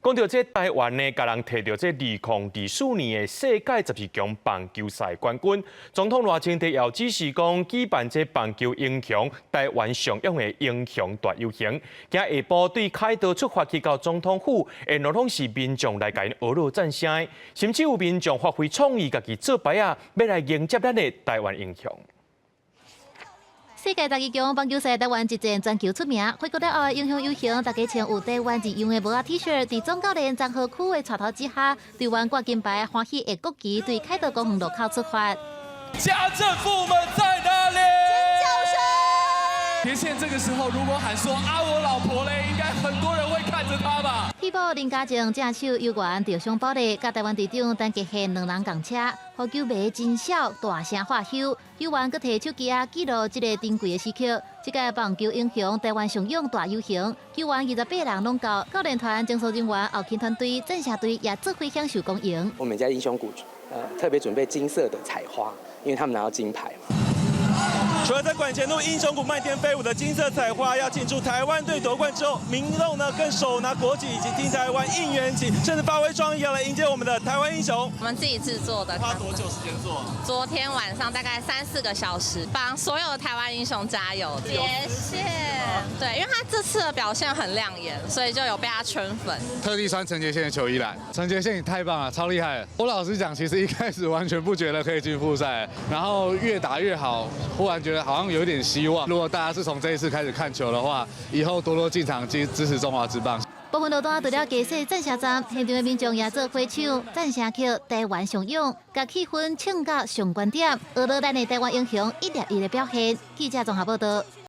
講到這台灣呢，共人提著這2024年的世界十二強棒球賽冠軍，總統賴清德也指示講，舉辦這棒球英雄台灣上勇的英雄大遊行。今下晡對凱道出發去到總統府，沿路攏是民眾來共𪜶呵咾讚聲，甚至有民眾發揮創意，家己做牌仔，欲來迎接咱的台灣英雄。世界十二強棒球賽，台灣一戰全球出名。回國了後的英雄遊行，大家穿有台灣字樣的帽仔 T-shirt，佇總教練張和區的帶頭之下，隊員掛金牌，歡喜的國旗對凱道公園路口出發。家政婦們在哪裡？尖叫聲！傑憲這個時候如果喊說啊我老婆嘞，應該很多人會看着他吧？替補林家正正手球員趙雙寶麗，佮台灣隊長陳傑憲兩人仝車，予球迷真笑大聲喝咻，球員閣提手機仔記錄這个珍貴的時刻。這屆棒球英雄台灣上勇大遊行，球員28人攏到，教練團、技術人員、後勤團隊、贊聲隊也做伙享受光榮。我們在英雄谷，特別準備金色的彩花，因為他們拿到金牌嘛。除了在館前路英雄谷漫天飛舞的金色彩花，要慶祝台灣隊奪冠之後，民眾呢更手拿國旗以及聽台灣應援旗，甚至發揮創意要來迎接我們的台灣英雄。我們自己製作的。花多久時間做？昨天晚上大概三四個小時，幫所有的台灣英雄加油。謝謝。對，因為他這次的表現很亮眼，所以就有被他圈粉。特地穿陳傑憲的球衣來，陳傑憲你太棒了，超厲害！我老實講，其實一開始完全不覺得可以進複賽，然後越打越好，忽然覺得好像有點希望。如果大家是從這一次開始看球的話，以後多多進場支持中華職棒。部分路段除了加設讚聲站，現場的民眾也做伙唱讚聲曲《台灣上勇》，共氣氛唱到上懸點，呵咾咱的台灣英雄一粒一的表現。記者綜合報道。